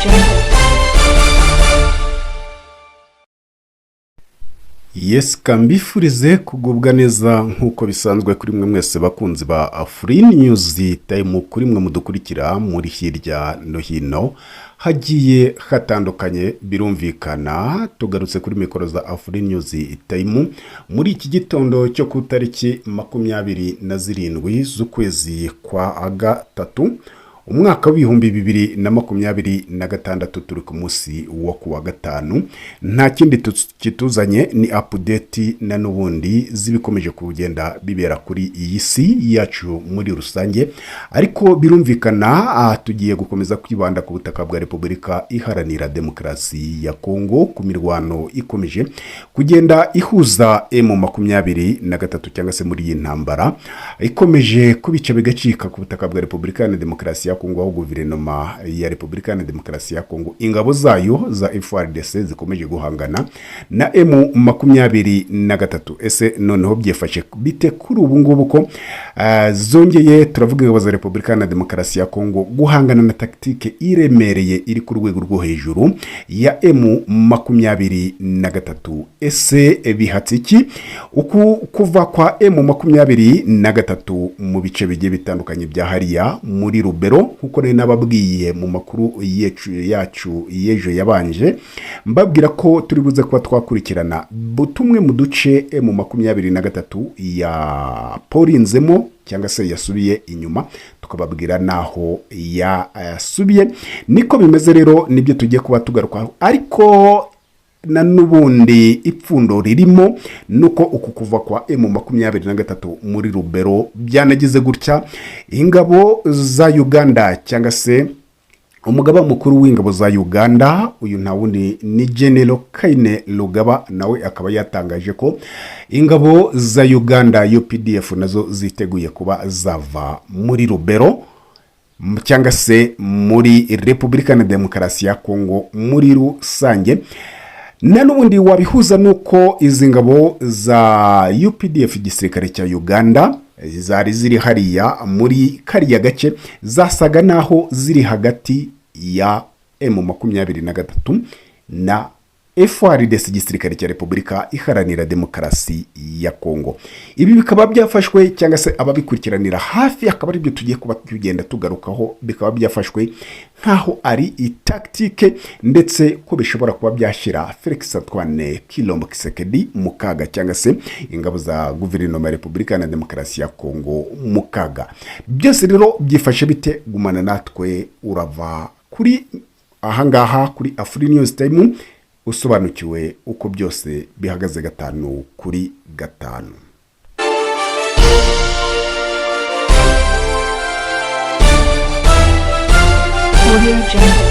Jungle. Yes, kambifurize kugubwa neza nk'uko bisanzwe kuri mwe mwese bakunzi ba Afri News Time, kuri mwe mudukurikira muri hirya no hino hagiye hatandukanye. Birumvikana tugarutse kuri mikoro za Afri News Time muri iki gitondo cyo ku tariki 27 z'ukwezi kwa gatatu, umwaka w'2026. Turi ku munsi wo ku wa gatanu. Nta kindi kituzanye, ni update na n'ubundi z'ibikomeje kugenda bibera kuri iyi si yacu muri rusange. Ariko birumvikana tugiye gukomeza kwibanda ku butaka bwa Repubulika Iharanira Demokarasi ya Kongo, ku mirwano ikomeje kugenda ihuza M23, cyangwa se muri iyi ntambara ikomeje kubica bigacika ku butaka bwa Repubulika Iharanira Demokarasi ya Kongo, aho guverinoma ya Repubulika Iharanira Demokarasi ya Kongo, ingabo zayo za FARDC zikomeje guhangana na M23. Ese noneho byifashe bite kuri ubu ngubu ko zongeye, turavuga ingabo za Repubulika Iharanira Demokarasi ya Kongo, guhangana na tactique iremereye iri ku rwego rwo hejuru ya M23? Ese bihatse iki uku kuva kwa M23 mu bice bigiye bitandukanye bya hariya muri Rubero? Nkuko nari nababwiye mu makuru yacu y'ejo yabanje, mbabwira ko turi buze kuba twakurikirana tumwe mu duce M23 ya porinzemo cyangwa se yasubiye inyuma, tukababwira naho yasubiye. Niko bimeze rero, nibyo tugiye kuba tugarukaho. Ariko na n'ubundi ipfundo ririmo nuko uku kuva kwa M23 muri Rubero byanagize gutya ingabo za Uganda, cyangwa se umugaba mukuru w'ingabo za Uganda, uyu nta wundi ni General Kainerugaba, nawe akaba yatangaje ko ingabo za Uganda UPDF nazo ziteguye kuba zava muri Rubero cyangwa se muri Repubulika na Demokarasi ya Kongo muri rusange. Na n'ubundi wabihuza nuko izi ngabo za UPDF, igisirikare cya Uganda, zari ziri hariya muri kariya gace, zasaga naho ziri hagati ya M23 na FARDC, igisirikare cya Repubulika Iharanira Demokarasi ya Kongo. Ibi bikaba byafashwe, cyangwa se ababikurikiranira hafi, akaba aribyo tugiye kuba tugenda tugarukaho, bikaba byafashwe nk'aho ari itactique, ndetse ko bishobora kuba byashyira Felix Antoine Tshilombo Tshisekedi mu kaga, cyangwa se ingabo za guverinoma ya Repubulika Iharanira Demokarasi ya Kongo mu kaga. Byose rero byifashe bite? Gumana natwe, urava kuri ahangaha kuri Afri News Time usobanukiwe uko byose bihagaze gatanu kuri gatanu. Audio Jungle.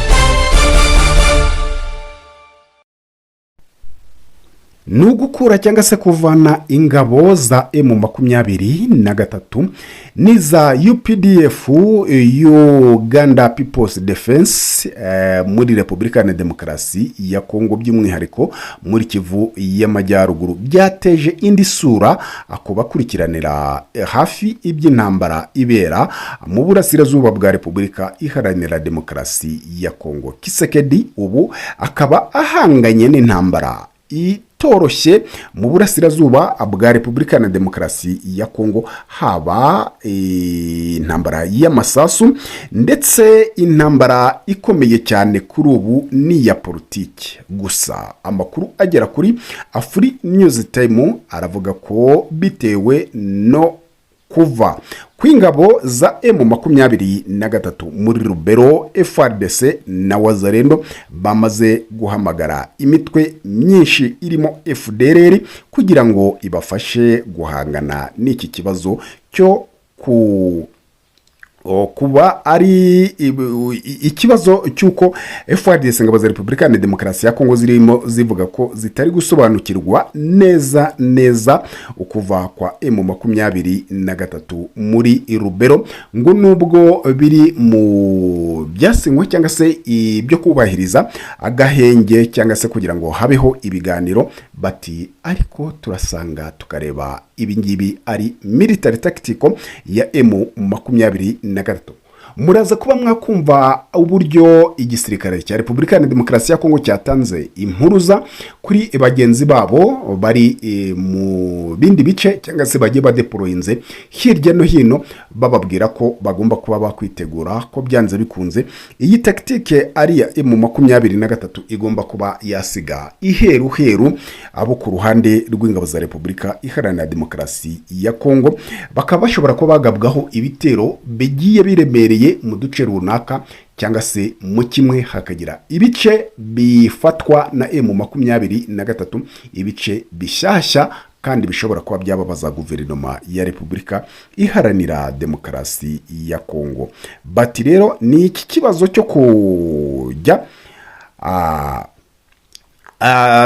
Ni ugukura cyangwa se kuvana ingabo za M23 n'iza UPDF, Uganda People's Defense, muri Repubulika ya Demokarasi ya Kongo, by'umwihariko muri Kivu y'Amajyaruguru, byateje indi sura ku bakurikiranira hafi iby'intambara ibera mu burasirazuba bwa Repubulika Iharanira Demokarasi ya Kongo. Tshisekedi ubu akaba ahanganye n'intambara itoroshye mu burasirazuba bwa Repubulika na Demokarasi ya Kongo, haba intambara y'amasasu, ndetse intambara ikomeye cyane kuri ubu ni iya politiki. Gusa amakuru agera kuri Afri News Time aravuga ko bitewe no kuva kw'ingabo za M23 muri Rubero, FARDC na Wazalendo bamaze guhamagara imitwe myinshi irimo FDLR kugira ngo ibafashe guhangana n'iki kibazo cyo ku kuba ari ikibazo cy'uko FARDC, ingabo za Repubulika ya Demokarasi ya Kongo, zirimo zivuga ko zitari gusobanukirwa neza neza ukuva kwa M23 muri Rubero, ngo nubwo biri mu byasinywe cyangwa se ibyo kubahiriza agahenge cyangwa se kugira ngo habeho ibiganiro, bati ariko turasanga tukareba ibingibi ari military tactical ya M23. Muraza kuba mwakumva uburyo igisirikare cya Repubulika ya Demokarasi ya Kongo cyatanze impuruza kuri bagenzi babo bari mu bindi bice cyangwa se bagiye badeporoyinze hirya no hino, bababwira ko bagomba kuba bakwitegura ko byanze bikunze iyi tactique ari iya M23 igomba kuba yasiga iheruheru abo ku ruhande rw'ingabo za Repubulika Iharanira Demokarasi ya Kongo, bakaba bashobora kuba bagabwaho ibitero bigiye biremereye mu duce runaka cyangwa se mu kimwe hakagira ibice bifatwa na M23, ibice bishyashya kandi bishobora kuba byababaza guverinoma ya Repubulika Iharanira Demokarasi ya Kongo. Bati rero ni iki kibazo cyo kujya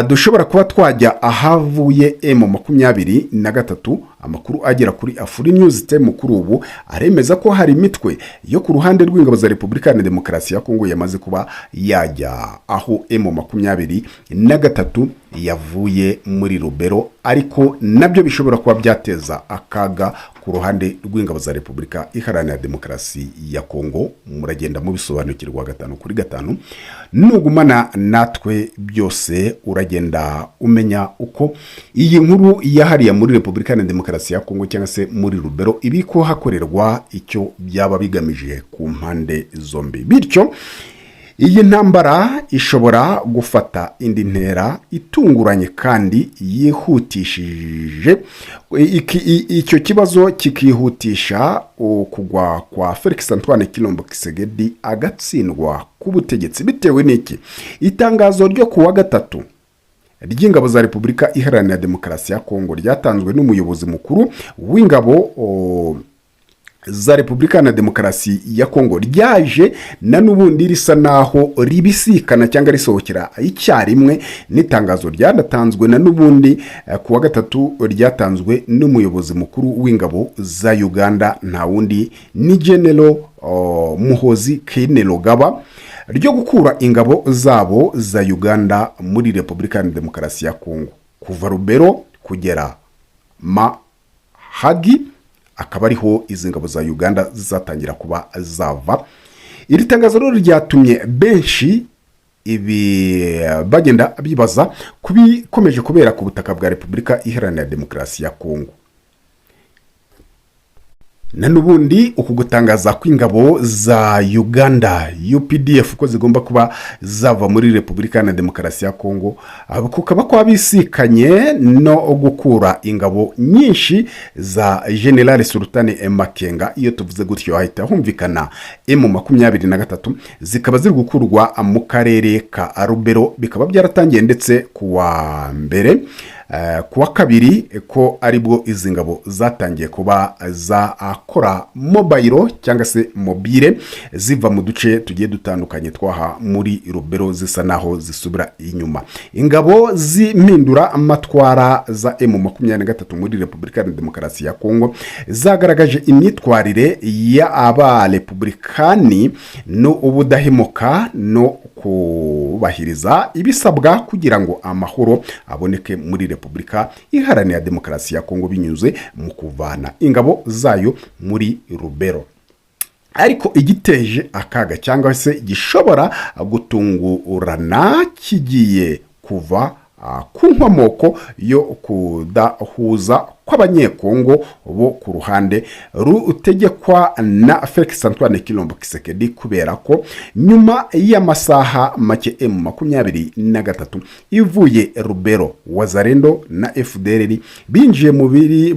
dushobora kuba twajya ahavuye M23. Amakuru agera kuri Afuri News Time kuri ubu aremeza ko hari imitwe yo ku ruhande rw'ingabo za Repubulika ya Demokarasi ya Kongo yamaze kuba yajya aho M23 yavuye muri Rubero, ariko nabyo bishobora kuba byateza akaga ku ruhande rw'ingabo za Repubulika Iharanira Demokarasi ya Kongo. Muragenda mubisobanukirwa gatanu kuri gatanu. Nugumana natwe byose uragenda umenya uko iyi nkuru yahariye muri Repubulika ya Demokarasi ya Kongo cyangwa se muri Rubero ibi ko hakorerwa, icyo byaba bigamije ku mpande zombi. Bityo iyi ntambara ishobora gufata indi ntera itunguranye kandi yihutishije icyo kibazo, kikihutisha kugwa kwa Felix Antoine Tshilombo Tshisekedi, agatsindwa ku butegetsi. Bitewe n'iki? Itangazo ryo ku wa gatatu ry'ingabo za Repubulika Iharanira Demokarasi ya Kongo ryatanzwe n'umuyobozi mukuru w'ingabo za Repubulika na Demokarasi ya Kongo ryaje na n'ubundi risa naho ribisikana cyangwa risohokera icyarimwe n'itangazo ryanatanzwe na n'ubundi ku wa gatatu, ryatanzwe n'umuyobozi mukuru w'ingabo za Uganda, nta wundi ni General Muhozi Kainerugaba, ryo gukura ingabo zabo za Uganda muri Repubulika ya Demokarasi ya Kongo kuva Rubero kugera Mahagi, akaba ariho izi ngabo za Uganda zizatangira kuba zava. Iri tangazo rero ryatumye benshi ibi bagenda bibaza ku bikomeje kubera ku butaka bwa Repubulika Iharanira Demokarasi ya Kongo. Na n'ubundi uku gutangaza kw'ingabo za Uganda UPDF ko zigomba kuba zava muri Repubulika na Demokarasi ya Kongo kukaba kwabisikanye no gukura ingabo nyinshi za General Sultani Makenga. Iyo tuvuze gutyo hahita humvikana M23, zikaba ziri gukurwa mu karere ka Rubero, bikaba byaratangiye ndetse ku wa mbere, ku wa kabiri ko aribwo izi ngabo zatangiye kuba zakora mobile cyangwa se mobile, ziva mu duce tugiye dutandukanye twaha muri Rubero, zisa naho zisubira inyuma. Ingabo z'impindura amatwara za M23 muri Repubulika ya Demokarasi ya Kongo zagaragaje imyitwarire y'abarepublikani no ubudahemuka no kubahiriza ibisabwa kugira ngo amahoro aboneke muri Repubulika Iharanira Demokarasi ya Kongo binyuze mu kuvana ingabo zayo muri Rubero. Ariko igiteje akaga cyangwa se gishobora gutungurana kigiye kuva ku nkomoko yo kudahuza kw'Abanyekongo bo ku ruhande rutegekwa na Felix Antoine Tshilombo Tshisekedi, kubera ko nyuma y'amasaha make M23 ivuye Rubero, Wazalendo na FDLR binjiye muri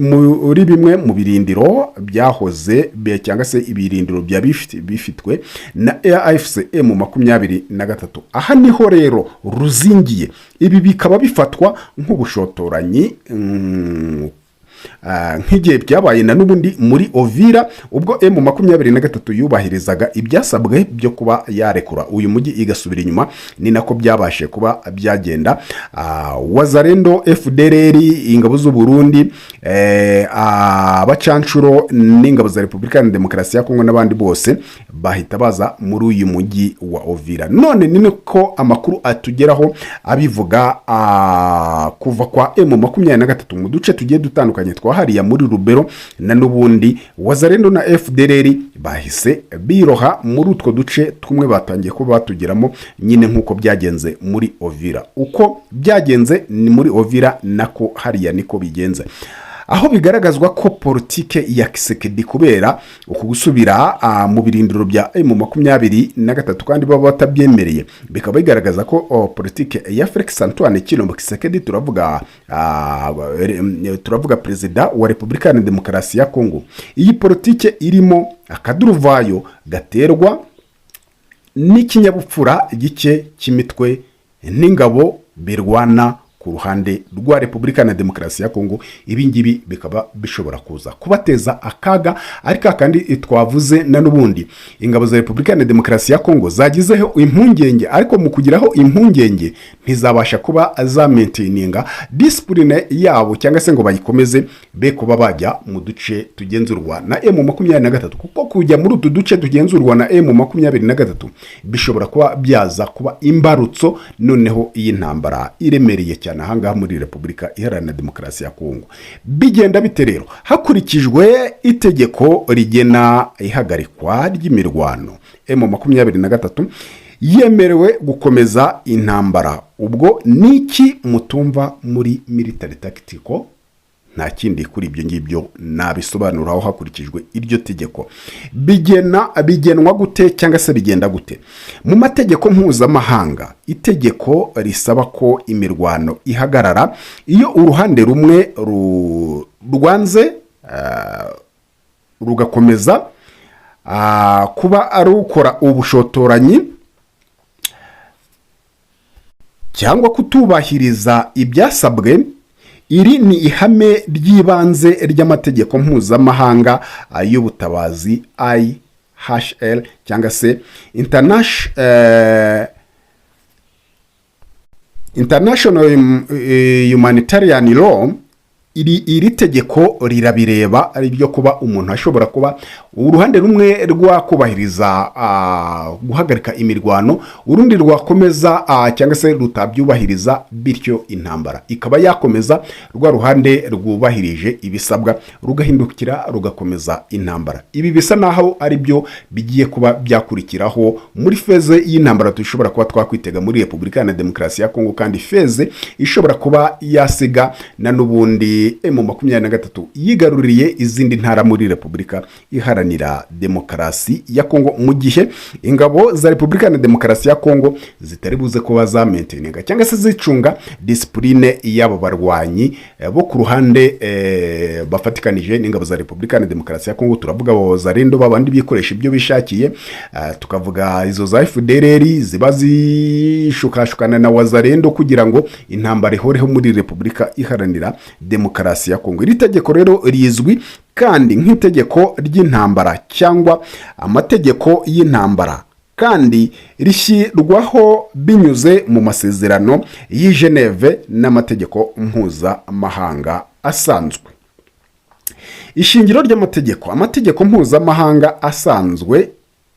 bimwe mu birindiro byahoze cyangwa se ibirindiro bya bifitwe na AFC M23. Aha niho rero ruzingiye. Ibi bikaba bifatwa nk'ubushotoranyi nk'igihe byabaye na n'ubundi muri Ovira, ubwo M23 yubahirizaga ibyasabwe byo kuba yarekura uyu mujyi igasubira inyuma. Ni nako byabashe kuba byagenda. Wazalendo, FDLR, ingabo z'u Burundi, abacanshuro n'ingabo za Repubulika ya Demokarasi ya Kongo n'abandi bose bahita baza muri uyu mujyi wa Ovira. None ni niko amakuru atugeraho abivuga, kuva kwa M23 mu duce tugiye dutandukanye. twa hariya muri Rubero, na n'ubundi Wazalendo na FDLR bahise biroha muri utwo duce tumwe, batangiye kuba batugeramo nyine nk'uko byagenze muri Ovira. Uko byagenze ni muri Ovira, nako hariya niko bigenze, aho bigaragazwa ko politike ya Tshisekedi, kubera uku gusubira mu birindiro bya M23 kandi baba batabyemereye, bikaba bigaragaza ko politike ya Felix Antoine Tshilombo Tshisekedi, turavuga perezida wa Repubulika ya Demokarasi ya Kongo, iyi politike irimo akaduruvayo gaterwa n'ikinyabupfura gike cy'imitwe n'ingabo birwana ku ruhande rwa Repubulika na Demokarasi ya Kongo. Ibi ngibi bikaba bishobora kuza kubateza akaga, ariko kandi twavuze na n'ubundi ingabo za Repubulika na Demokarasi ya Kongo zagizeho impungenge, ariko mu kugiraho impungenge ntizabasha kuba zamaintaininga discipline yabo cyangwa se ngo bayikomeze, be kuba bajya mu duce tugenzurwa na M23, kuko kujya muri utu duce tugenzurwa na M23 bishobora kuba byaza kuba imbarutso noneho y'intambara iremereye cyane ahangaha muri Repubulika Iharanira Demokarasi ya Kongo. Bigenda bite rero? Hakurikijwe itegeko rigena ihagarikwa ry'imirwano, M23 yemerewe gukomeza intambara. Ubwo niki mutumva muri military tactical? Nta kindi kuri ibyo ngibyo nabisobanuraho. Hakurikijwe iryo tegeko, bigena bigenwa gute cyangwa se bigenda gute mu mategeko mpuzamahanga? Itegeko risaba ko imirwano ihagarara iyo uruhande rumwe rwanze rugakomeza kuba ari ukora ubushotoranyi cyangwa kutubahiriza ibyasabwe. Iri ni ihame ry'ibanze ry'amategeko mpuzamahanga y'ubutabazi, IHL cyangwa se International Humanitarian Law. Iri tegeko rirabireba, ari ryo kuba umuntu ashobora kuba uruhande rumwe rwakubahiriza guhagarika imirwano, urundi rwakomeza cyangwa se rutabyubahiriza, bityo intambara ikaba yakomeza, rwa ruhande rwubahirije ibisabwa rugahindukira rugakomeza intambara. Ibi bisa naho ari byo bigiye kuba byakurikiraho muri phase y'intambara dushobora kuba twakwitega muri Repubulika ya Demokarasi ya Kongo, kandi phase ishobora kuba yasiga na n'ubundi M23 yigaruriye izindi ntara muri Repubulika Iharanira Demokarasi ya Kongo, mu gihe ingabo za Repubulika ya Demokarasi ya Kongo zitari buze kuba zamaintaininga cyangwa se zicunga discipline y'abo barwanyi bo ku ruhande bafatikanije n'ingabo za Repubulika ya Demokarasi ya Kongo. Turavuga Wazalendo, babandi bikoresha ibyo bishakiye, tukavuga izo za FDLR ziba zishukashukana na Wazalendo kugira ngo intambara ihoreho muri Repubulika Iharanira Demokarasi ya Kongo. Iri tegeko rero rizwi kandi nk'itegeko ry'intambara cyangwa amategeko y'intambara, kandi rishyirwaho binyuze mu masezerano y'i Geneve n'amategeko mpuzamahanga asanzwe. Ishingiro ry'amategeko, amategeko mpuzamahanga asanzwe,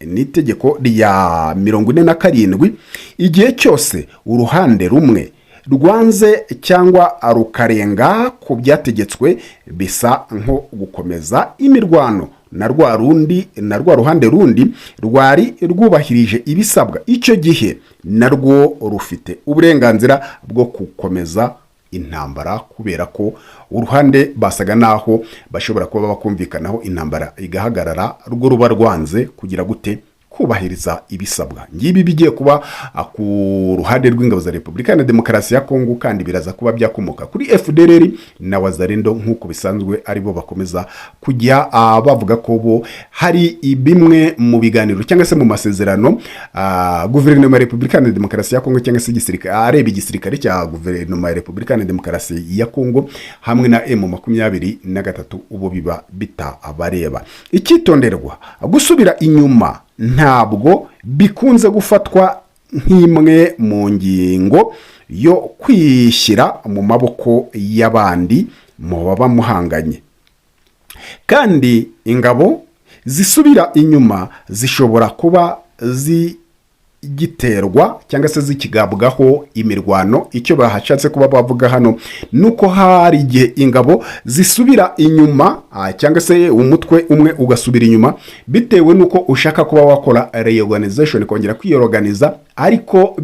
ni itegeko rya 47. Igihe cyose uruhande rumwe rwanze cyangwa rukarenga ku byategetswe, bisa nko gukomeza imirwano, na rwa rundi na rwa ruhande rundi rwari rwubahirije ibisabwa, icyo gihe narwo rufite uburenganzira bwo gukomeza intambara, kubera ko uruhande basaga naho bashobora kuba bakumvikanaho intambara igahagarara, rwo ruba rwanze kugira gute? Kubahiriza ibisabwa. Ngibi bigiye kuba ku ruhande rw'ingabo za Repubulika na Demokarasi ya Kongo, kandi biraza kuba byakomoka kuri FDLR na Wazalendo nk'uko bisanzwe, aribo bakomeza kujya bavuga ko bo hari bimwe mu biganiro cyangwa se mu masezerano guverinoma ya Repubulika na Demokarasi ya Kongo cyangwa se igisirikare, areba igisirikare cya guverinoma ya Repubulika na Demokarasi ya Kongo hamwe na M23, ubo biba bitabareba. Icyitonderwa: gusubira inyuma ntabwo bikunze gufatwa nk'imwe mu ngingo yo kwishyira mu maboko y'abandi mu baba muhanganye, kandi ingabo zisubira inyuma zishobora kuba zikigiterwa cyangwa se zikigabwaho imirwano. Icyo bahashatse kuba bavuga hano ni uko hari igihe ingabo zisubira inyuma, cyangwa se umutwe umwe ugasubira inyuma bitewe n'uko ushaka kuba wakora reorganization, kongera kwiyorganiza, ariko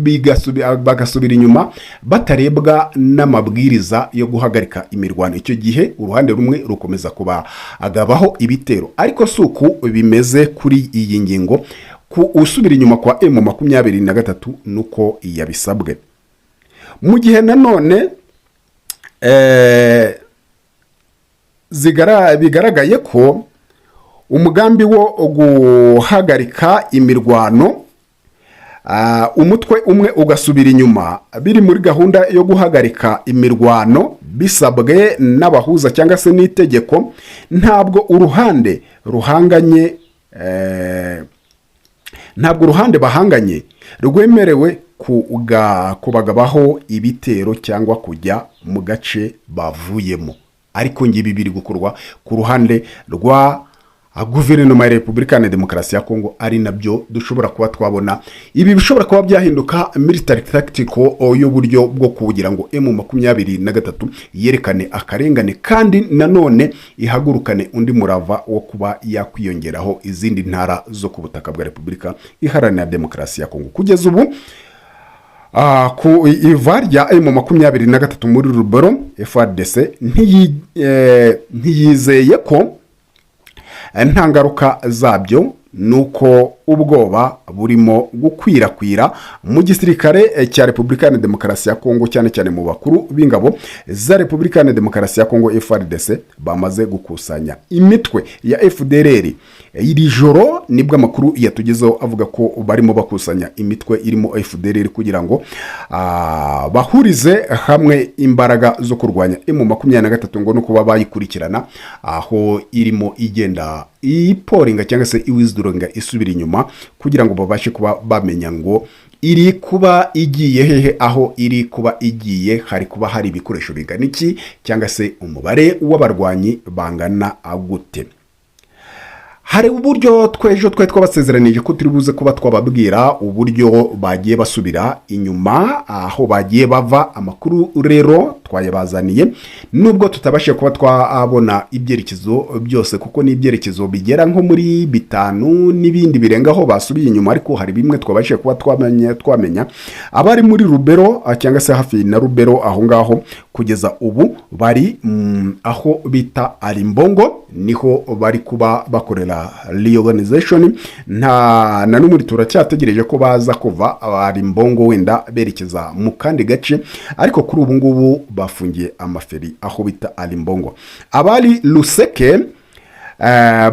bagasubira inyuma batarebwa n'amabwiriza yo guhagarika imirwano. Icyo gihe uruhande rumwe rukomeza kubagabaho ibitero, ariko si uku bimeze kuri iyi ngingo. Ku usubira inyuma kwa M23 nuko yabisabwe. Mu gihe nanone bigaragaye ko umugambi wo guhagarika imirwano, umutwe umwe ugasubira inyuma biri muri gahunda yo guhagarika imirwano bisabwe n'abahuza cyangwa se n'itegeko, ntabwo uruhande bahanganye rwemerewe kubagabaho ibitero cyangwa kujya mu gace bavuyemo. Ariko ngibi biri gukorwa ku ruhande rwa guverinoma ya Repubulika ya Demokarasi ya Kongo, ari nabyo dushobora kuba twabona. Ibi bishobora kuba byahinduka military tactical y'uburyo bwo kugira ngo M23 yerekane akarengane, kandi nanone ihagurukane undi murava wo kuba yakwiyongeraho izindi ntara zo ku butaka bwa Repubulika Iharanira Demokarasi ya Kongo. Kugeza ubu, ku iva rya M23 muri Rubero, FARDC ntiyizeye ko nta ngaruka zabyo, ni uko ubwoba burimo gukwirakwira mu gisirikare cya Repubulika ya Demokarasi ya Kongo, cyane cyane mu bakuru b'ingabo za Repubulika ya Demokarasi ya Kongo, FARDC, bamaze gukusanya imitwe ya FDLR. Iri joro nibwo amakuru yatugezeho avuga ko barimo bakusanya imitwe irimo FDLR kugira ngo bahurize hamwe imbaraga zo kurwanya M23, ngo no kuba bayikurikirana aho irimo igenda ipullinga cyangwa se iwithdrawinga, isubira inyuma, kugira ngo babashe kuba bamenya ngo iri kuba igiye hehe, aho iri kuba igiye hari kuba hari ibikoresho bingana iki, cyangwa se umubare w'abarwanyi bangana gute. Hari uburyo twejo twari twabasezeranije ko turi buze kuba twababwira uburyo bagiye basubira inyuma aho bagiye bava. Amakuru rero twayabazaniye, nubwo tutabashije kuba twabona ibyerekezo byose, kuko ni ibyerekezo bigera nko muri bitanu n'ibindi birenga aho basubiye inyuma, ariko hari bimwe twabashije kuba twamenya. Abari muri Rubero, cyangwa se hafi na Rubero aho ngaho, kugeza ubu bari aho bita Arimbongo, niho bari kuba bakorera reorganization. Nta na n'umuri turacyategereje ko baza kuva Arimbongo wenda berekeza mu kandi gace, ariko kuri ubu ngubu bafungiye amaferi aho bita Arimbongo. Abari Ruseke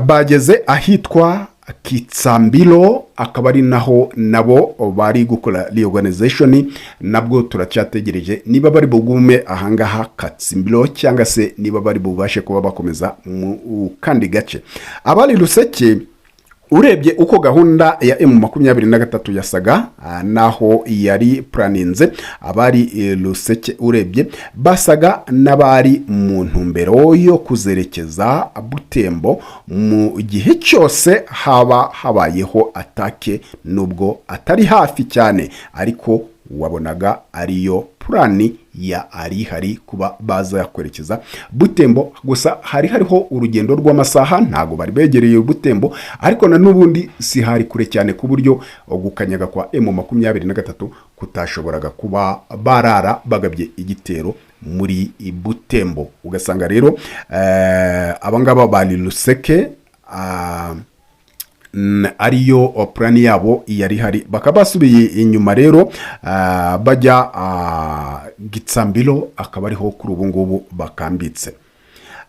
bageze ahitwa Kitsambiro, akaba ari naho nabo bari gukora reorganization. Nabwo turacyategereje niba bari bugume ahangaha Katsimbiro cyangwa se niba bari bubashe kuba bakomeza mu kandi gace. Abari Ruseke, urebye uko gahunda ya M23 yasaga naho yari planninze, abari Ruseke urebye basaga n'abari mu ntumbero yo kuzerekeza Butembo mu gihe cyose haba habayeho attack, nubwo atari hafi cyane, ariko wabonaga ariyo plan ya ari ihari kuba baza kwerekeza Butembo. Gusa hari hariho urugendo rw'amasaha, ntabwo bari begereye Butembo, ariko na n'ubundi si hari kure cyane ku buryo gukanyaga kwa M23 kutashoboraga kuba barara bagabye igitero muri Butembo. Ugasanga rero abangaba bari Ruseke, ariyo plan yabo yari ihari, bakaba basubiye inyuma rero, bajya Gitsambiro, akaba ariho kuri ubu ngubu bakambitse.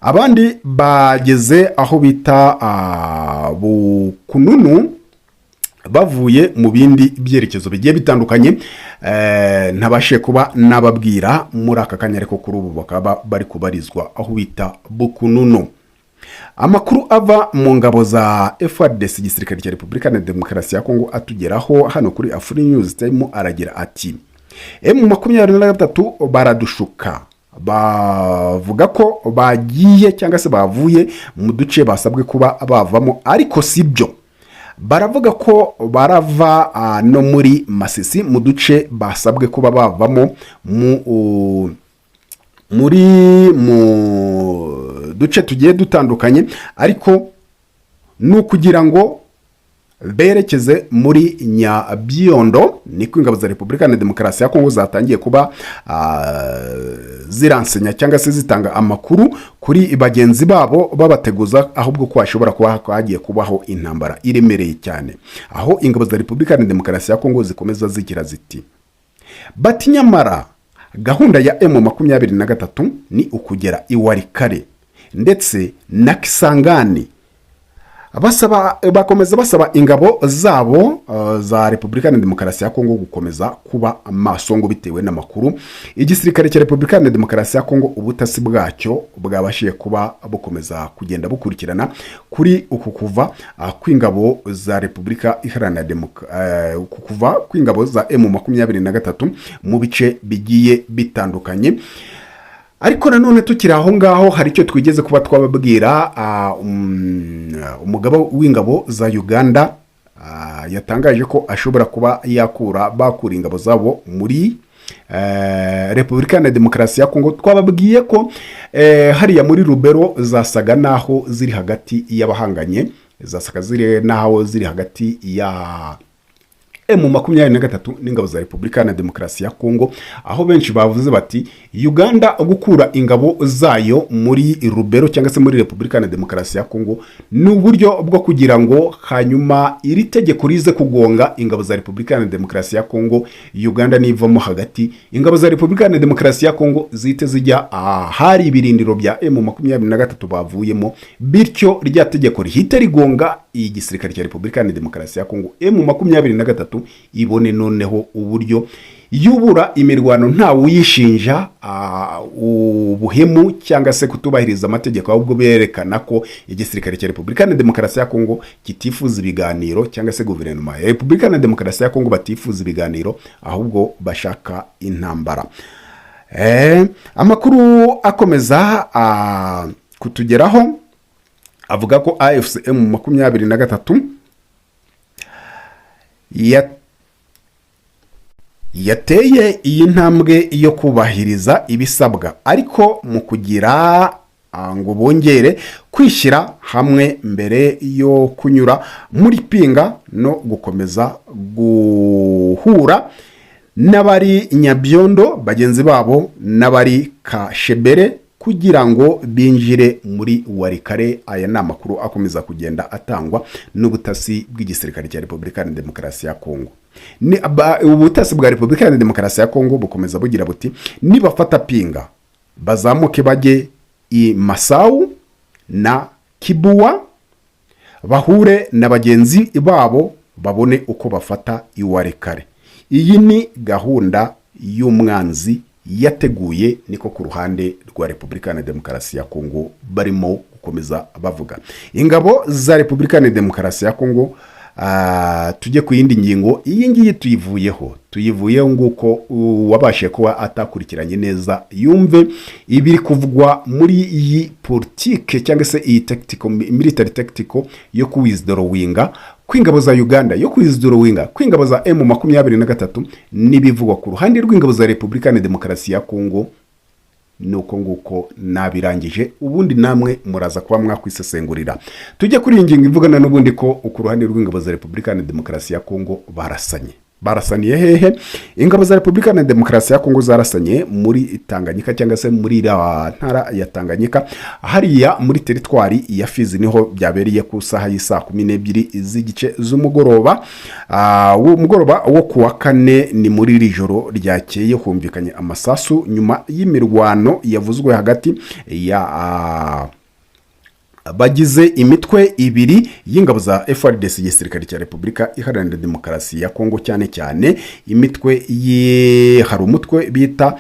Abandi bageze aho bita Bukununu bavuye mu bindi byerekezo bigiye bitandukanye, ntabashe kuba nababwira muri aka kanya, ariko kuri ubu bakaba bari kubarizwa aho bita Bukununu. Amakuru ava mu ngabo za FARDC, igisirikare cya Repubulika na Demokarasi ya Kongo, atugeraho hano kuri Afri News Time aragira ati: "M23 baradushuka, bavuga ko bagiye cyangwa se bavuye mu duce basabwe kuba bavamo, ariko si byo." Baravuga ko barava no muri Masisi, mu duce basabwe kuba bavamo, mu duce tugiye dutandukanye, ariko ni ukugira ngo berekeze muri Nyabiondo. Niko ingabo za Repubulika na Demokarasi ya Kongo zatangiye kuba ziransenya cyangwa se zitanga amakuru kuri bagenzi babo, babateguza ahubwo ko hashobora kuba hagiye kubaho intambara iremereye cyane, aho ingabo za Repubulika na Demokarasi ya Kongo zikomeza zigira ziti bati: "Nyamara gahunda ya M23 ni ukugera i Walikale ndetse na Kisangani." Basaba, bakomeza basaba ingabo zabo za Repubulika na Demokarasi ya Kongo gukomeza kuba amaso, ngo bitewe n'amakuru igisirikare cya Repubulika na Demokarasi ya Kongo, ubutasi bwacyo bwabashije kuba bukomeza kugenda bukurikirana kuri uku kuva kw'ingabo za Repubulika Iharanira uku kuva kw'ingabo za M23 mu bice bigiye bitandukanye. Ariko nanone tukiri aho ngaho, hari icyo twigeze kuba twababwira. Umugaba w'ingabo za Uganda yatangaje ko ashobora kuba yakura bakura ingabo zabo muri Repubulika na Demokarasi ya Kongo. Twababwiye ko hariya muri Rubero zasaga naho ziri hagati y'abahanganye, zasaga ziri naho ziri hagati ya M23 n'ingabo za Repubulika na Demokarasi ya Kongo, aho benshi bavuze bati Uganda gukura ingabo zayo muri Rubero cyangwa se muri Repubulika na Demokarasi ya Kongo ni uburyo bwo kugira ngo hanyuma iri tegeko rize kugonga ingabo za Repubulika na Demokarasi ya Kongo. Uganda nivamo hagati, ingabo za Repubulika na Demokarasi ya Kongo zihite zijya ahari ibirindiro bya M23 bavuyemo, bityo rya tegeko rihite rigonga igisirikare cya Repubulika na Demokarasi ya Kongo, M23 ibone noneho uburyo yubura imirwano ntawe uyishinja ubuhemu cyangwa se kutubahiriza amategeko, ahubwo berekana ko igisirikare cya Repubulika na Demokarasi ya Kongo kitifuza ibiganiro, cyangwa se guverinoma ya Repubulika na Demokarasi ya Kongo batifuza ibiganiro, ahubwo bashaka intambara. Amakuru akomeza kutugeraho avuga ko AFC M23 yateye iyi ntambwe yo kubahiriza ibisabwa, ariko mu kugira ngo bongere kwishyira hamwe mbere yo kunyura muri Pinga no gukomeza guhura n'abari Nyabyondo bagenzi babo n'abari Kashebere kugira ngo binjire muri Walikale. Aya ni amakuru akomeza kugenda atangwa n'ubutasi bw'igisirikare cya Repubulika ya Demokarasi ya Kongo. Ubutasi bwa Repubulika ya Demokarasi ya Kongo bukomeza bugira buti: "Nibafata Pinga, bazamuke bajye i Masawu na Kibuwa, bahure na bagenzi babo, babone uko bafata i Walikale. Iyi ni gahunda y'umwanzi yateguye." Niko ku ruhande rwa Repubulika na Demokarasi ya Kongo barimo gukomeza bavuga. Ingabo za Repubulika na Demokarasi ya Kongo, tujye ku yindi ngingo. Iyi ngiyi tuyivuyeho nguko uwabashije kuba atakurikiranye neza yumve ibiri kuvugwa muri iyi politike cyangwa se iyi tactical, military tactical yo kuwithdrawinga kw'ingabo za Uganda, yo kuwithdrawinga kw'ingabo za M23 n'ibivugwa ku ruhande rw'ingabo za Repubulika na Demokarasi ya Kongo. Ni uko nguko nabirangije, ubundi namwe muraza kuba mwakwisesengurira. Tujye kuri iyi ngingo ivugana n'ubundi ko ku ruhande rw'ingabo za Repubulika na Demokarasi ya Kongo barasanye. Barasaniye hehe? Ingabo za Repubulika na Demokarasi ya Kongo zarasanye muri Tanganyika, cyangwa se muri iriya ntara ya Tanganyika, hariya muri teritwari ya Fizi. Niho byabereye ku saha y'isaa 12 z'igice z'umugoroba, uwo mugoroba wo ku wa kane. Ni muri iri joro ryakeye humvikanye amasasu nyuma y'imirwano yavuzwe hagati ya bagize imitwe ibiri y'ingabo za FARDC, igisirikare cya Repubulika Iharanira Demokarasi ya Kongo, cyane cyane imitwe ye, hari umutwe bita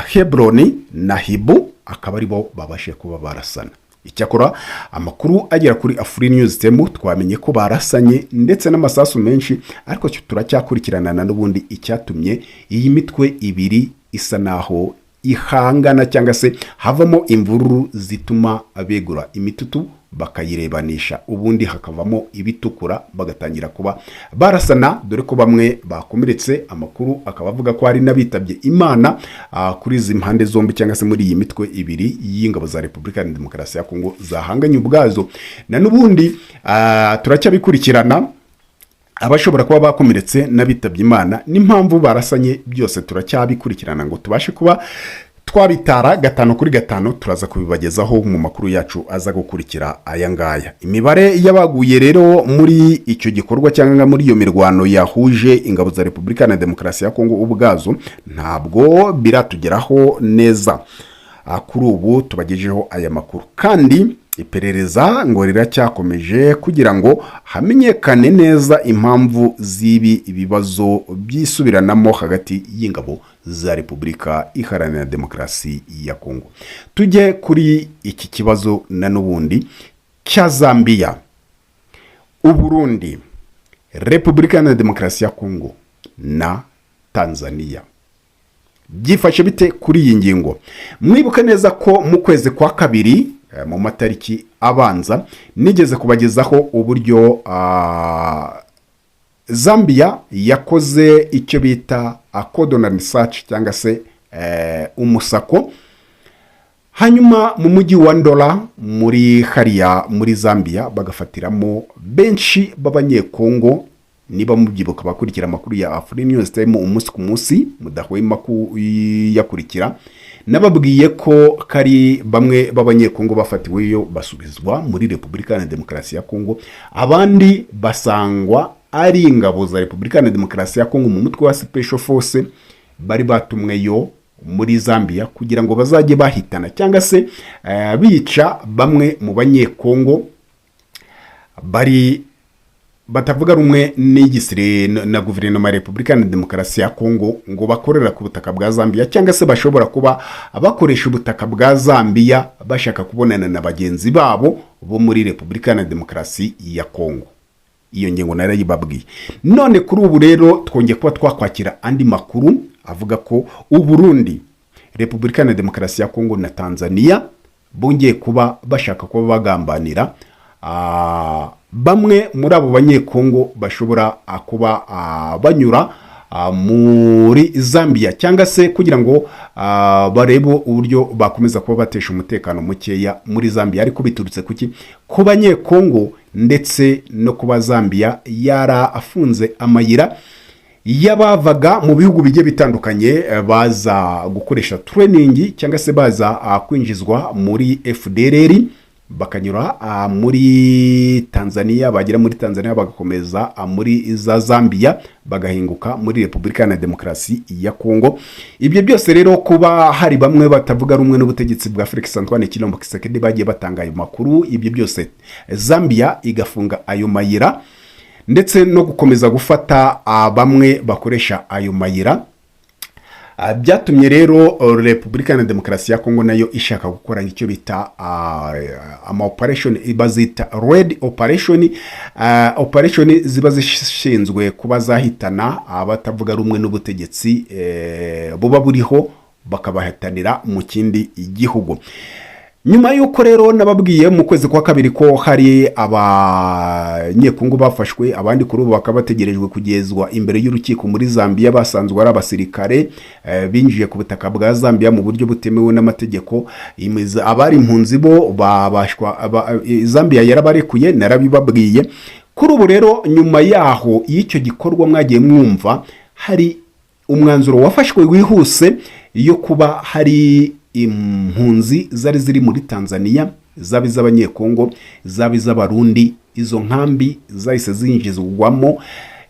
Hebroni na Hibu, akaba aribo babashe kuba barasana. Icyakora amakuru agera kuri Afri News Temu, twamenye ko barasanye ndetse n'amasasu menshi, ariko turacyakurikirana n'ubundi icyatumye iyi mitwe ibiri isa naho ihangana cyangwa se havamo imvururu zituma begura imitutu. Bakayirebanisha, ubundi hakavamo ibitukura, bagatangira kuba barasana, dore ko bamwe bakomeretse. Amakuru akaba avuga ko hari n'abitabye Imana kuri izi mpande zombi, cyangwa se muri iyi mitwe ibiri y'ingabo za Repubulika ya Demokarasi ya Kongo zahanganye ubwazo. Na n'ubundi turacyabikurikirana, abashobora kuba bakomeretse n'abitabye Imana n'impamvu barasanye, byose turacyabikurikirana ngo tubashe kuba twabitara gatanu kuri gatanu. Turaza kubibagezaho mu makuru yacu aza gukurikira aya ngaya. Imibare y'abaguye rero muri icyo gikorwa cyangwa muri iyo mirwano yahuje ingabo za Repubulika na Demokarasi ya Kongo ubwazo ntabwo biratugeraho neza. Kuri ubu tubagejeho aya makuru, kandi iperereza ngo riracyakomeje kugira ngo hamenyekane neza impamvu z'ibi ibibazo byisubiranamo hagati y'ingabo za Repubulika Iharanira Demokarasi ya Kongo. Tujye kuri iki kibazo na n'ubundi cya Zambia, Uburundi, Repubulika Iharanira Demokarasi ya Kongo na Tanzania. Byifashe bite kuri iyi ngingo? Mwibuke neza ko mu kwezi kwa kabiri, mu matariki abanza, nigeze kubagezaho uburyo Zambia yakoze icyo bita cordon and search, cyangwa se umusako, hanyuma mu mujyi wa Ndola muri hariya muri Zambia bagafatiramo benshi b'Abanyekongo. Niba mubyibuka, abakurikira amakuru ya Afri News Time umunsi ku munsi, mudahwema kuyakurikira, nababwiye ko kari bamwe b'Abanyekongo bafatiweyo basubizwa muri Repubulika ya Demokarasi ya Kongo, abandi basangwa ari ingabo za Repubulika ya Demokarasi ya Kongo mu mutwe wa Special Force bari batumweyo muri Zambia kugira ngo bazajye bahitana cyangwa se bica bamwe mu Banyekongo bari batavuga rumwe n'igisire na guverinoma ya Repubulika ya Demokarasi ya Kongo, ngo bakorera ku butaka bwa Zambia, cyangwa se bashobora kuba bakoresha ubutaka bwa Zambia bashaka kubonana na bagenzi babo bo muri Repubulika ya Demokarasi ya Kongo. Iyo ngingo narayibabwiye. None kuri ubu rero twongeye kuba twakwakira andi makuru avuga ko Uburundi, Repubulika ya Demokarasi ya Kongo na Tanzania bongeye kuba bashaka kuba bagambanira bamwe muri abo Banyekongo bashobora kuba banyura muri Zambia, cyangwa se kugira ngo barebe uburyo bakomeza kuba batesha umutekano mukeya muri Zambia. Ariko biturutse kuki? Ku Banyekongo ndetse no kuba Zambia yarafunze amayira y'abavaga mu bihugu bigiye bitandukanye baza gukoresha training, cyangwa se baza kwinjizwa muri FDLR, bakanyura muri Tanzania, bagera muri Tanzania bagakomeza muri za Zambia, bagahinguka muri Repubulika ya Demokarasi ya Kongo. Ibyo byose rero, kuba hari bamwe batavuga rumwe n'ubutegetsi bwa Felix Antoine Tshilombo Tshisekedi bagiye batanga ayo makuru, ibyo byose Zambia igafunga ayo mayira, ndetse no gukomeza gufata bamwe bakoresha ayo mayira, byatumye rero Repubulika ya Demokarasi ya Kongo nayo ishaka gukora icyo bita ama operation bazita red operation, operation ziba zishinzwe kuba zahitana abatavuga rumwe n'ubutegetsi buba buriho, bakabahatanira mu kindi gihugu. Nyuma y'uko rero nababwiye mu kwezi kwa kabiri ko hari Abanyekongo bafashwe, abandi kuri ubu bakaba bategerejwe kugezwa imbere y'urukiko muri Zambia, basanzwe ari abasirikare binjiye ku butaka bwa Zambia mu buryo butemewe n'amategeko. Abari impunzi bo babashwa Zambia yarabarekuye, narabibabwiye. Kuri ubu rero, nyuma yaho y'icyo gikorwa mwagiye mwumva, hari umwanzuro wafashwe wihuse yo kuba hari impunzi zari ziri muri Tanzania, zaba iz'Abanyekongo, zaba iz'Abarundi. Izo nkambi zahise zinjizwamo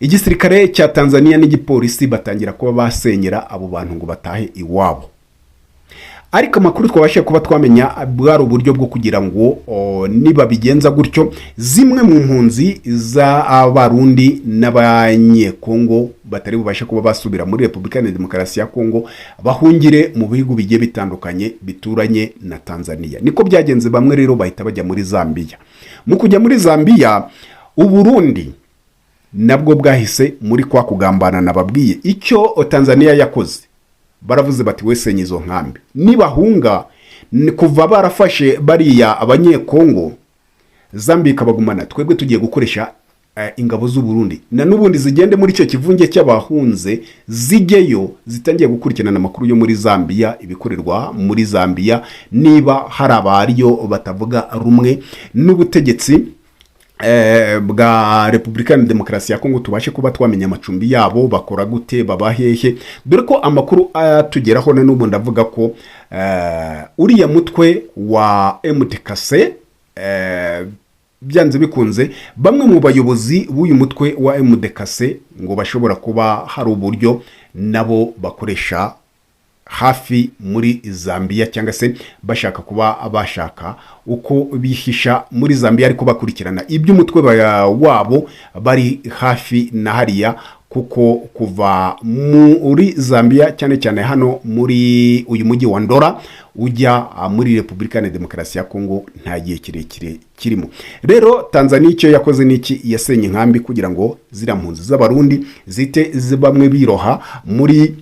igisirikare cya Tanzania n'igipolisi, batangira kuba basenyera abo bantu ngo batahe iwabo. Ariko amakuru twabashije kuba twamenya, bwari uburyo bwo kugira ngo nibabigenza gutyo, zimwe mu mpunzi z'Abarundi n'Abanyekongo batari bubashe kuba basubira muri Repubulika ya Demokarasi ya Kongo, bahungire mu bihugu bigiye bitandukanye bituranye na Tanzania. Niko byagenze, bamwe rero bahita bajya muri Zambia. Mu kujya muri Zambia, Uburundi nabwo bwahise muri kwa kugambana nababwiye. Icyo Tanzania yakoze, baravuze bati: "Wesenya izo nkambi, nibahunga." Ni kuva barafashe bariya Abanyekongo. Zambia ikabagumana. Twebwe tugiye gukoresha ingabo z'u Burundi na n'ubundi zigende muri icyo kivunge cy'abahunze, zijyeyo zitangiye gukurikirana amakuru yo muri Zambia, ibikorerwa muri Zambia, niba hari abariyo batavuga rumwe n'ubutegetsi bwa Repubulika ya Demokarasi ya Kongo, tubashe kuba twamenya amacumbi yabo, bakora gute, baba hehe, dore ko amakuru atugeraho na n'ubu ndavuga ko uriya mutwe wa MDKC, byanze bikunze bamwe mu bayobozi b'uyu mutwe wa MDKC ngo bashobora kuba hari uburyo nabo bakoresha hafi muri Zambia, cyangwa se bashaka kuba bashaka uko bihisha muri Zambia, ariko bakurikirana iby'umutwe wabo bari hafi na hariya, kuko kuva muri Zambia, cyane cyane hano muri uyu mujyi wa Ndora, ujya muri Repubulika ya Demokarasi ya Kongo nta gihe kirekire kirimo. Rero Tanzania icyo yakoze ni iki? Yasenye inkambi kugira ngo ziriya mpunzi z'Abarundi zite bamwe biroha muri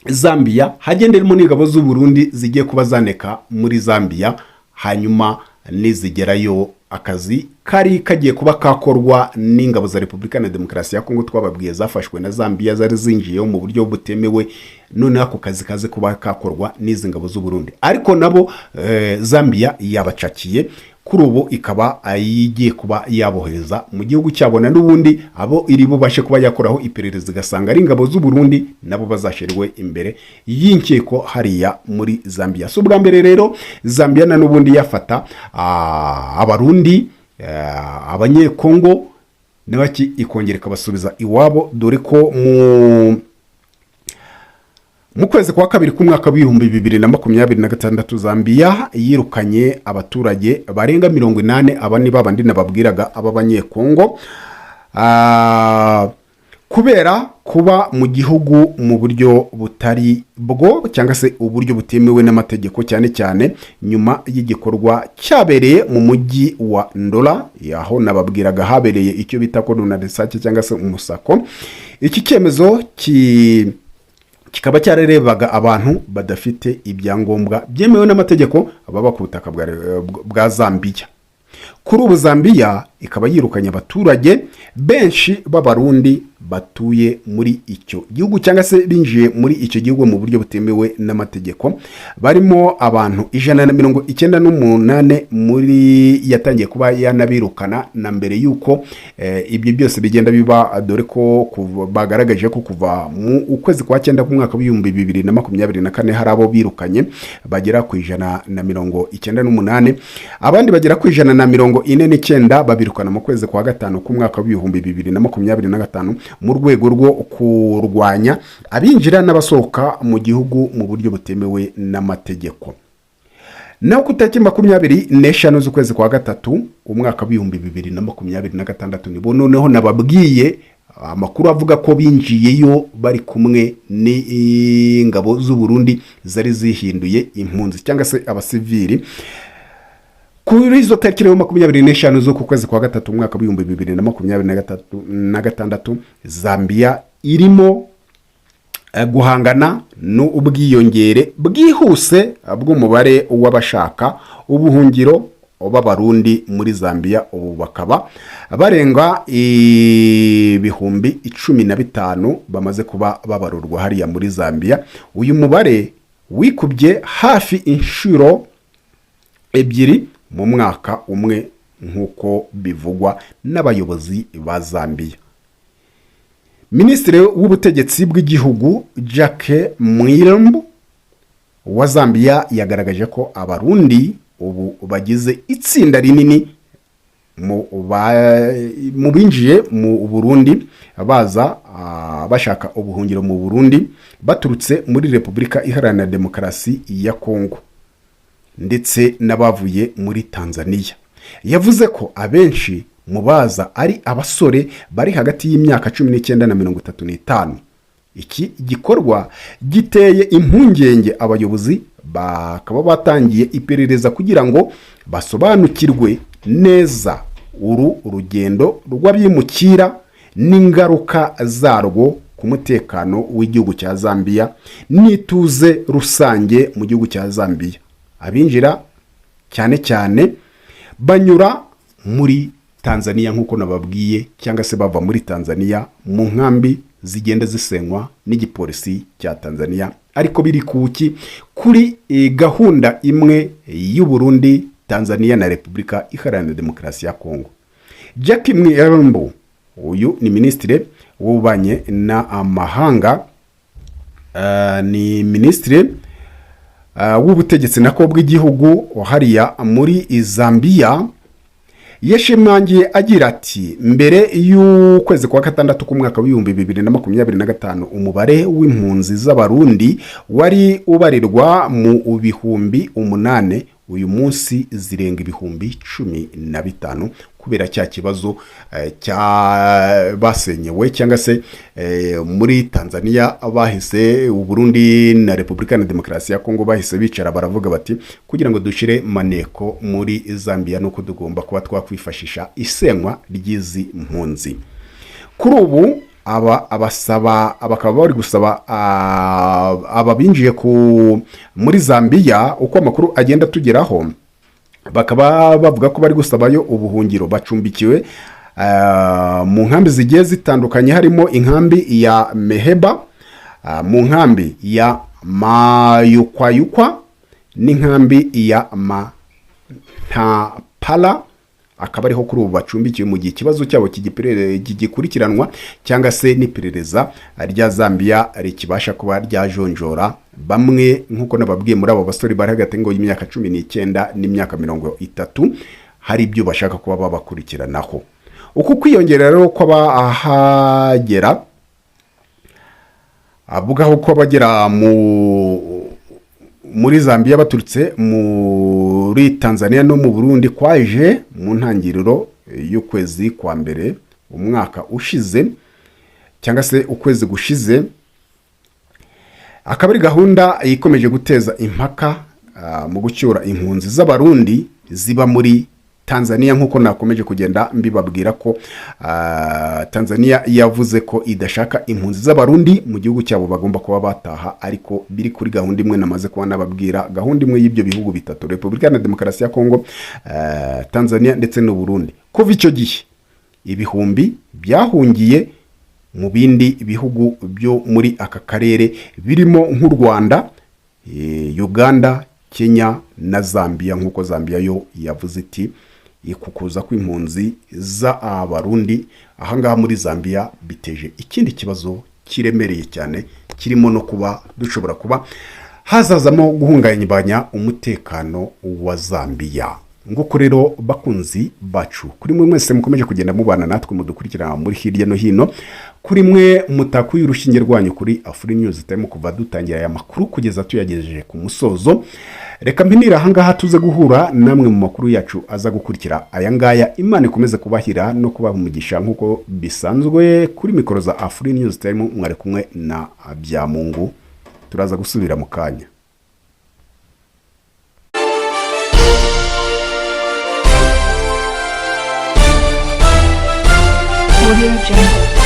Zambia, hagenderemo n'ingabo z'u Burundi zigiye kuba zaneka muri Zambia. Hanyuma nizigerayo, akazi kari kagiye kuba kakorwa n'ingabo za Repubulika na Demokarasi ya Kongo twababwiye zafashwe na Zambia, zari zinjiyeho mu buryo butemewe, noneho ako kazi kaze kuba kakorwa n'izi ngabo z'u Burundi. Ariko nabo Zambia yabacakiye, kuri ubu ikaba igiye kuba yabohereza mu gihugu cyabo, na n'ubundi abo iri bubashe kuba yakoraho iperereza igasanga ari ingabo z'u Burundi, nabo bazashyirwe imbere y'inkiko hariya muri Zambia. Si ubwa mbere rero Zambia na n'ubundi yafata Abarundi, Abanyekongo n'abaki, ikongera ikabasubiza iwabo, dore ko mu kwezi kwa kabiri k'umwaka w'2026 Zambia yirukanye abaturage barenga 80. Aba ni babandi nababwiraga, aba Banyekongo, kubera kuba mu gihugu mu buryo butari bwo, cyangwa se uburyo butemewe n'amategeko, cyane cyane nyuma y'igikorwa cyabereye mu mujyi wa Ndora, aho nababwiraga habereye icyo bita cordon and search cyangwa se umusako. Iki cyemezo kikaba cyararebaga abantu badafite ibyangombwa byemewe n'amategeko baba ku butaka bwa Zambiya. Kuri ubu Zambiya ikaba yirukanye abaturage benshi b'Abarundi batuye muri icyo gihugu, cyangwa se binjiye muri icyo gihugu mu buryo butemewe n'amategeko, barimo abantu 198 muri yatangiye kuba yanabirukana na mbere y'uko ibyo byose bigenda biba, dore ko bagaragaje ko kuva mu ukwezi kwa cyenda k'umwaka w'2024 hari abo birukanye bagera ku 198, abandi bagera ku 149 babirukana mu kwezi kwa gatanu k'umwaka w'2025, mu rwego rwo kurwanya abinjira n'abasohoka mu gihugu mu buryo butemewe n'amategeko. Naho ku itariki 25 z'ukwezi kwa gatatu umwaka w'2026, nibo noneho nababwiye amakuru avuga ko binjiyeyo bari kumwe n'ingabo z'u Burundi zari zihinduye impunzi cyangwa se abasivili. Kuri izo tariki rero 25 z'uku kwezi kwa gatatu umwaka w'2026, Zambia irimo guhangana n'ubwiyongere bwihuse bw'umubare w'abashaka ubuhungiro b'Abarundi muri Zambia. Ubu bakaba barenga 15,000 bamaze kuba babarurwa hariya muri Zambia. Uyu mubare wikubye hafi inshuro ebyiri mu mwaka umwe, nk'uko bivugwa n'abayobozi ba Zambia. Minisitiri w'ubutegetsi bw'igihugu Jack Mwiimbu wa Zambia yagaragaje ko Abarundi ubu bagize itsinda rinini mu binjiye mu Burundi baza bashaka ubuhungiro mu Burundi baturutse muri Repubulika Iharanira Demokarasi ya Kongo ndetse n'abavuye muri Tanzania. Yavuze ko abenshi mu baza ari abasore bari hagati y'imyaka 19 na 35. Iki gikorwa giteye impungenge abayobozi, bakaba batangiye iperereza kugira ngo basobanukirwe neza uru rugendo rw'abimukira n'ingaruka zarwo ku mutekano w'igihugu cya Zambia n'ituze rusange mu gihugu cya Zambia. Abinjira cyane cyane banyura muri Tanzania nk'uko nababwiye, cyangwa se bava muri Tanzania mu nkambi zigenda zisenywa n'igipolisi cya Tanzania, ariko biri kuki kuri gahunda imwe y'u Burundi, Tanzania na Repubulika Iharanira Demokarasi ya Kongo. Jack Mwiembo, uyu ni minisitiri w'ububanyi n'amahanga, ni minisitiri w'ubutegetsi nako bw'igihugu hariya muri Zambia, yashimangiye agira ati: "Mbere y'ukwezi kwa gatandatu k'umwaka w'2025, umubare w'impunzi z'Abarundi wari ubarirwa mu 8000. Uyu munsi zirenga 15,000, kubera cya kibazo cya basenyewe cyangwa se muri Tanzania bahise, Uburundi na Repubulika na Demokarasi ya Kongo bahise bicara baravuga bati: 'Kugira ngo dushyire maneko muri Zambia nuko tugomba kuba twakwifashisha isenywa ry'izi mpunzi.'" Kuri ubu aba abasaba bakaba bari gusaba aba binjiye ku muri Zambia, uko amakuru agenda atugeraho, bakaba bavuga ko bari gusabayo ubuhungiro. Bacumbikiwe mu nkambi zigiye zitandukanye, harimo inkambi ya Meheba, mu nkambi ya Mayukwayukwa n'inkambi ya Mantapala, akaba ariho kuri ubu bacumbikiwe mu gihe ikibazo cyabo kigikurikiranwa cyangwa se n'iperereza rya Zambia rikibasha kuba ryajonjora bamwe. Nk'uko nababwiye, muri abo basore bari hagati ngo y'imyaka 19 n'imyaka 30, hari ibyo bashaka kuba babakurikiranaho. Uku kwiyongera rero kw'abahagera, avugaho ko abagera muri Zambia baturutse muri Tanzania no mu Burundi, kwaje mu ntangiriro y'ukwezi kwa mbere umwaka ushize, cyangwa se ukwezi gushize, akaba ari gahunda ikomeje guteza impaka mu gucyura impunzi z'Abarundi ziba muri Tanzania. Nk'uko nakomeje kugenda mbibabwira ko Tanzania yavuze ko idashaka impunzi z'Abarundi mu gihugu cyabo, bagomba kuba bataha, ariko biri kuri gahunda imwe namaze kuba nababwira, gahunda imwe y'ibyo bihugu bitatu: Repubulika na Demokarasi ya Kongo, Tanzania ndetse n'u Burundi. Kuva icyo gihe ibihumbi byahungiye mu bindi bihugu byo muri aka karere, birimo nk'u Rwanda, Uganda, Kenya na Zambia, nk'uko Zambia yo yavuze iti: "Kukuza kw'impunzi z'Abarundi ahangaha muri Zambia biteje ikindi kibazo kiremereye cyane, kirimo no kuba dushobora kuba hazazamo guhungabanya umutekano wa Zambia." Nguko rero, bakunzi bacu, kuri mwe mwese mukomeje kugenda mubana natwe, mudukurikirana muri hirya no hino, kuri mwe mutakuye urushinge rwanyu kuri Afuri News Time kuva dutangira aya makuru kugeza tuyagejeje ku musozo, reka mpinira ahangaha, tuze guhura namwe mu makuru yacu aza gukurikira aya ngaya. Imana ikomeze kubahira no kubaha umugisha. Nk'uko bisanzwe, kuri mikoro za Afuri News Time mwari kumwe na Byamungu. Turaza gusubira mu kanya. Audio Jungle.